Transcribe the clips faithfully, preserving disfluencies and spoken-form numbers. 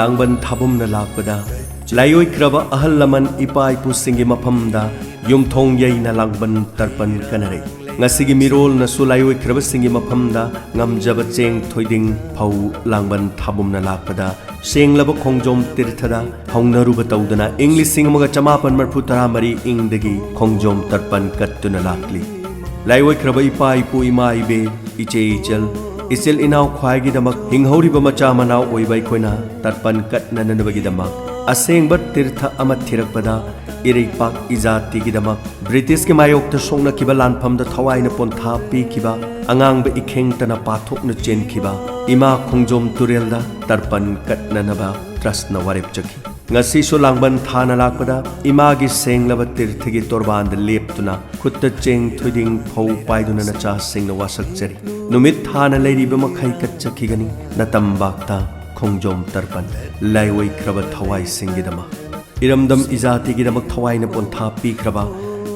ꯂꯥꯡꯕꯟ ꯊꯥꯕꯨꯝꯅ ꯂꯥꯛꯄꯗ ꯂꯥꯏꯑꯣꯏꯈ꯭ꯔꯕ ꯑꯍꯜ ꯂꯃꯟ ꯏꯄꯥ ꯏꯄꯨꯁꯤꯡꯒꯤ ꯃꯐꯝꯗ ꯌꯨꯝꯊꯣꯡ ꯌꯩꯅ ꯂꯥꯡꯕꯟ ꯇꯔꯄꯟ ꯀꯠꯅꯔꯛꯏ꯫ ꯉꯁꯤꯒꯤ ꯃꯤꯔꯣꯜꯅꯁꯨ ꯂꯥꯏꯑꯣꯏꯈ꯭ꯔꯕꯁꯤꯡꯒꯤ ꯃꯐꯝꯗ ꯉꯝꯖꯕ ꯆꯦꯡ ꯊꯣꯏꯗꯤꯡ ꯐꯧ ꯂꯥꯡꯕꯟ ꯊꯥꯕꯨꯝꯅ ꯂꯥꯛꯄꯗ ꯁꯦꯡꯂꯕ ꯈꯣꯡꯖꯣꯝ ꯇꯤꯔꯊꯗ ꯍꯧꯅꯔꯨꯕ ꯇꯧꯗꯨꯅ ꯏꯪ ꯂꯤꯁꯤꯡ ꯑꯃꯒ ꯆꯃꯥꯄꯟ ꯃꯔꯤꯐꯨ ꯇꯔꯥ ꯃꯔꯤ ꯏꯪꯗꯒꯤ ꯈꯣꯡꯖꯣꯝ ꯇꯔꯄꯟ ꯀꯠꯇꯨꯅ ꯂꯥꯛꯂꯤ꯫ ꯂꯥꯏꯑꯣꯏꯈ꯭ꯔꯕ ꯏꯄꯥ ꯏꯄꯨ ꯏꯃꯥ ꯏꯕꯦ ꯏꯆꯦ ꯏꯆꯜ ꯏꯆꯤꯜ ꯏꯅꯥꯎ ꯈ꯭ꯋꯥꯏꯒꯤꯗꯃꯛ ꯍꯤꯡꯍꯧꯔꯤꯕ ꯃꯆꯥ ꯃꯅꯥꯎ ꯑꯣꯏꯕ ꯑꯩꯈꯣꯏꯅ ꯇꯔꯄꯟ ꯀꯠꯅꯅꯕꯒꯤꯗꯃꯛ ꯑꯁꯦꯡꯕ ꯇꯤꯔꯊ ꯑꯃ ꯊꯤꯔꯛꯄꯗ ꯏꯔꯩꯄꯥꯛ ꯏꯖꯥꯇꯤꯒꯤꯗꯃꯛ ꯕ꯭ꯔꯤꯇꯤꯁꯀꯤ ꯃꯥꯌꯣꯛꯇ ꯁꯣꯛꯅꯈꯤꯕ ꯂꯥꯟꯐꯝꯗ ꯊꯋꯥꯏꯅ ꯄꯣꯟꯊꯥ ꯄꯤꯈꯤꯕ ꯑꯉꯥꯡꯕ ꯏꯈꯦꯡꯇꯅ ꯄꯥꯊꯣꯛꯅ ꯆꯦꯟꯈꯤꯕ ꯏꯃꯥ ꯈꯣꯡꯖꯣꯝ ꯇꯨꯔꯦꯜꯗ ꯇꯔꯄꯟ ꯀꯠꯅꯅꯕ ꯇ꯭ꯔꯁꯅ ꯋꯥꯔꯦꯞ ꯆꯠꯈꯤ꯫ ꯉꯁꯤꯁꯨ ꯂꯥꯡꯕꯟ ꯊꯥꯅ ꯂꯥꯛꯄꯗ ꯏꯃꯥꯒꯤ ꯁꯦꯡꯂꯕ ꯇꯤꯔꯊꯒꯤ ꯇꯣꯔꯕꯥꯟꯗ ꯂꯦꯞꯇꯨꯅ ꯈꯨꯠꯇ ꯆꯦꯡ ꯊꯣꯏꯗꯤꯡ ꯐꯧ ꯄꯥꯏꯗꯨꯅ ꯅꯆꯥꯁꯤꯡꯅ ꯋꯥꯁꯛꯆꯔꯤ꯫ ꯅꯨꯃꯤꯠ ꯊꯥꯅ ꯂꯩꯔꯤꯕ ꯃꯈꯩ ꯀꯠꯆꯈꯤꯒꯅꯤ ꯅꯇꯝꯕꯥꯛꯇ ꯈꯣꯡꯖꯣꯝ ꯇꯔꯄꯟ꯫ ꯂꯥꯏꯑꯣꯏꯈ꯭ꯔꯕ ꯊꯋꯥꯏꯁꯤꯡꯒꯤꯗꯃꯛ ꯏꯔꯝꯗꯝ ꯏꯖꯥꯇꯤꯒꯤꯗꯃꯛ ꯊꯋꯥꯏꯅ ꯄꯣꯟꯊꯥ ꯄꯤꯈ꯭ꯔꯕ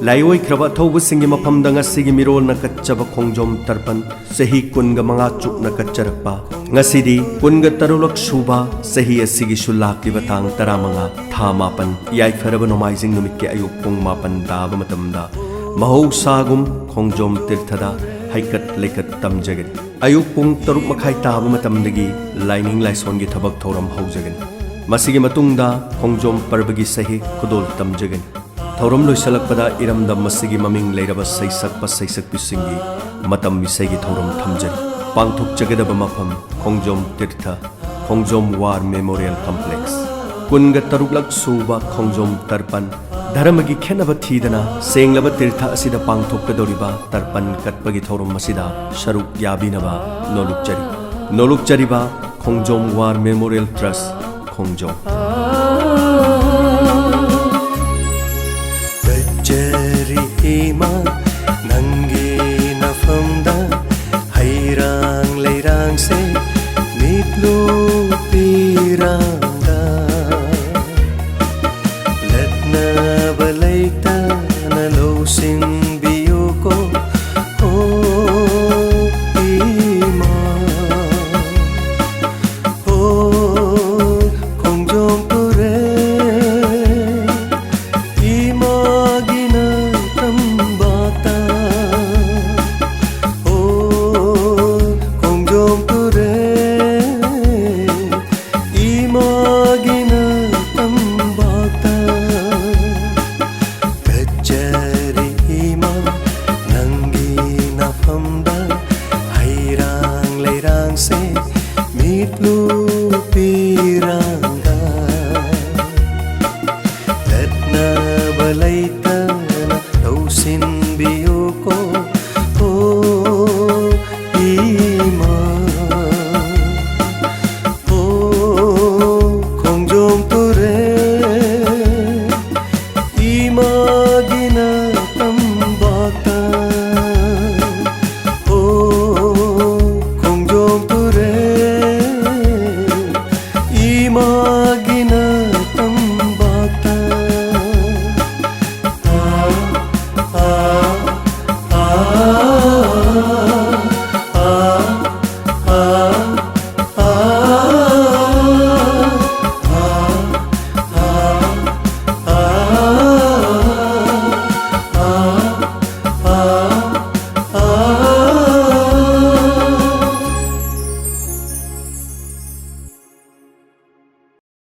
ꯂꯥꯏꯑꯣꯏꯈ꯭ꯔꯕ ꯑꯊꯧꯕꯁꯤꯡꯒꯤ ꯃꯐꯝꯗ ꯉꯁꯤꯒꯤ ꯃꯤꯔꯣꯜꯅ ꯀꯠꯆꯕ ꯈꯣꯡꯖꯣꯝ ꯇꯔꯄꯟ ꯆꯍꯤ ꯀꯨꯟꯒ ꯃꯉꯥ ꯆꯨꯞꯅ ꯀꯠꯆꯔꯛꯄ ꯉꯁꯤꯗꯤ ꯀꯨꯟꯒ ꯇꯔꯨꯛꯂꯛ ꯁꯨꯕ ꯆꯍꯤ ꯑꯁꯤꯒꯤꯁꯨ ꯂꯥꯛꯂꯤꯕ ꯇꯥꯡ ꯇꯔꯥꯃꯉꯥ ꯊꯥ ꯃꯥꯄꯟ ꯌꯥꯏꯐꯔꯕ ꯅꯣꯡꯃꯥꯏꯖꯤꯡ ꯅꯨꯃꯤꯠꯀꯤ ꯑꯌꯨꯛ ꯄꯨꯡ ꯃꯥꯄꯟ ꯇꯥꯕ ꯃꯇꯝꯗ ꯃꯍꯧꯁꯥꯒꯨꯝ ꯈꯣꯡꯖꯣꯝ ꯇꯤꯔꯊꯗ ꯍꯩꯀꯠ ꯂꯩꯀꯠ ꯇꯝꯖꯒꯅꯤ꯫ ꯑꯌꯨꯛ ꯄꯨꯡ ꯇꯔꯨꯛ ꯃꯈꯥꯏ ꯇꯥꯕ ꯃꯇꯝꯗꯒꯤ ꯂꯥꯏꯅꯤꯡ ꯂꯥꯏꯁꯣꯟꯒꯤ ꯊꯕꯛ ꯊꯧꯔꯝ ꯍꯧꯖꯒꯅꯤ꯫ ꯃꯁꯤꯒꯤ ꯃꯇꯨꯡꯗ ꯈꯣꯡꯖꯣꯝ ꯄꯔꯕꯒꯤ ꯁꯍꯤ ꯈꯨꯗꯣꯜ ꯇꯝꯖꯒꯅꯤ꯫ ꯊꯧꯔꯝ ꯂꯣꯏꯁꯤꯜꯂꯛꯄꯗ ꯏꯔꯝꯗꯝ ꯑꯁꯤꯒꯤ ꯃꯃꯤꯡ ꯂꯩꯔꯕ ꯁꯩꯁꯛꯄ ꯁꯩꯁꯛꯄꯤꯁꯤꯡꯒꯤ ꯃꯇꯝ ꯏꯁꯩꯒꯤ ꯊꯧꯔꯝ ꯊꯝꯖꯔꯤ꯫ ꯄꯥꯡꯊꯣꯛꯆꯒꯗꯕ ꯃꯐꯝ ꯈꯣꯡꯖꯣꯝ ꯇꯤꯔꯊ, ꯈꯣꯡꯖꯣꯝ ꯋꯥꯔ ꯃꯦꯃꯣꯔꯤꯌꯦꯜ ꯀꯝꯄ꯭ꯂꯦꯛꯁ꯫ ꯀꯨꯟꯒ ꯇꯔꯨꯛꯂꯛ ꯁꯨꯕ ꯈꯣꯡꯖꯣꯝ ꯇꯔꯄꯟ ꯙꯔꯃꯒꯤ ꯈꯦꯠꯅꯕ ꯊꯤꯗꯅ ꯁꯦꯡꯂꯕ ꯇꯤꯔꯊ ꯑꯁꯤꯗ ꯄꯥꯡꯊꯣꯛꯀꯗꯧꯔꯤꯕ ꯇꯔꯄꯟ ꯀꯠꯄꯒꯤ ꯊꯧꯔꯝ ꯑꯁꯤꯗ ꯁꯔꯨꯛ ꯌꯥꯕꯤꯅꯕ ꯅꯣꯂꯨꯛꯆꯔꯤ꯫ ꯅꯣꯂꯨꯛꯆꯔꯤꯕ ꯈꯣꯡꯖꯣꯝ ꯋꯥꯔ ꯃꯦꯃꯣꯔꯤꯌꯦꯜ ꯇ꯭ꯔꯁ, ꯈꯣꯡꯖꯣꯝ꯫ ꯆꯠꯆꯔꯤ ꯏꯃꯥ ꯅꯪꯒꯤ ꯅꯐꯝꯗ, ꯍꯩꯔꯥꯡ ꯂꯩꯔꯥꯡꯁꯦ ꯃꯤꯠꯂꯨ ꯄꯤꯔꯥꯡꯗ꯫ ꯂꯠꯅꯕ ꯂꯩꯇꯅ ꯂꯧꯁꯤꯟꯕꯤꯌꯨꯀꯣ, ꯑꯣ ꯏꯃꯥ, ꯑꯣ ꯏꯃꯥꯒꯤ